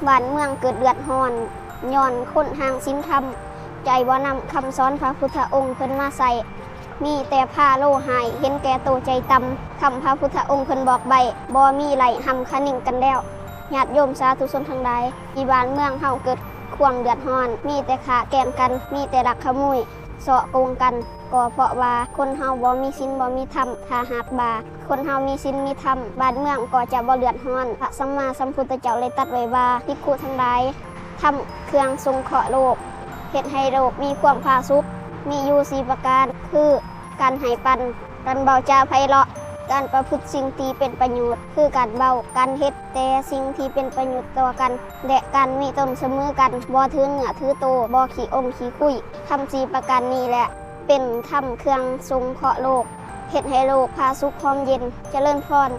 ບ້ານເມືອງເກີດເດືອດຮ້ອນ ຍ້ອນຄົນຫ່າງສິນທຳ ໃຈບໍ່ນຳຄຳສອນພະພຸດທະອົງເພິ່ນມາໃຊ້ ມີແຕ່ພາໂລຮ້າຍ ເຫັນແກ່ໂຕໃຈຕ່ຳ. ຄຳພະພຸດທະອົງເພິ່ນບອກໄວ້ ບໍ່ມີໄລ່ຫ້ຳຄະນິງກັນແລ້ວ. ຍາດໂຍມສາທຸຊົນທັງຫຼາຍ, ທີ່ບ້ານເມືອງເຮົາເກີດຄວາມເດືອດຮ້ອນ ມີແຕ່ຂ້າແກ່ງກັນ ມີແຕ່ລັກຂະໂມຍ ເຊາະໂກງກັນ ກໍເພາະວ່າຄົນເຮົາບໍ່ມີສິນບໍ່ມີທຳ. ຖ້າຫາກວ່າຄົນເຮົາມີສິນມີທຳ ບ້ານເມືອງກໍຈະບໍ່ເດືອດຮ້ອນ. ພະສຳມາສຳພຸດທະເຈົ້າໄດ້ຕັດໄວ້ວ່າ ພິກຂຸທັງຫຼາຍ ທຳເຄື່ອງສົງເຄາະໂລກ ເຮັດໃຫ້ໂລກມີຄວາມຜາສຸກ ມີຢູ່ສີ່ປະການ ຄື ການໃຫ້ປັນ, ການເວົ້າຈາໄພເລາະ, ການປະພຶດສິ່ງທີ່ເປັນປະໂຫຍດ ຄືການເວົ້າ, ການເຮັດແຕ່ສິ່ງທີ່ເປັນປະໂຫຍດຕໍ່ກັນ ແລະ ການມີຕົນສະເໝີກັນ, ບໍ່ຖືເນື້ອຖືໂຕ, ບໍ່ຂີ້ອົງຂີ້ຄຸຍ. ທຳສີ່ປະການນີ້ແຫຼະ ເປັນທຳເຄື່ອງສົງເຄາະໂລກ ເຮັດໃຫ້ໂລກຜາສຸກຫອມເຢັນ. ຈະເລີນພອນ.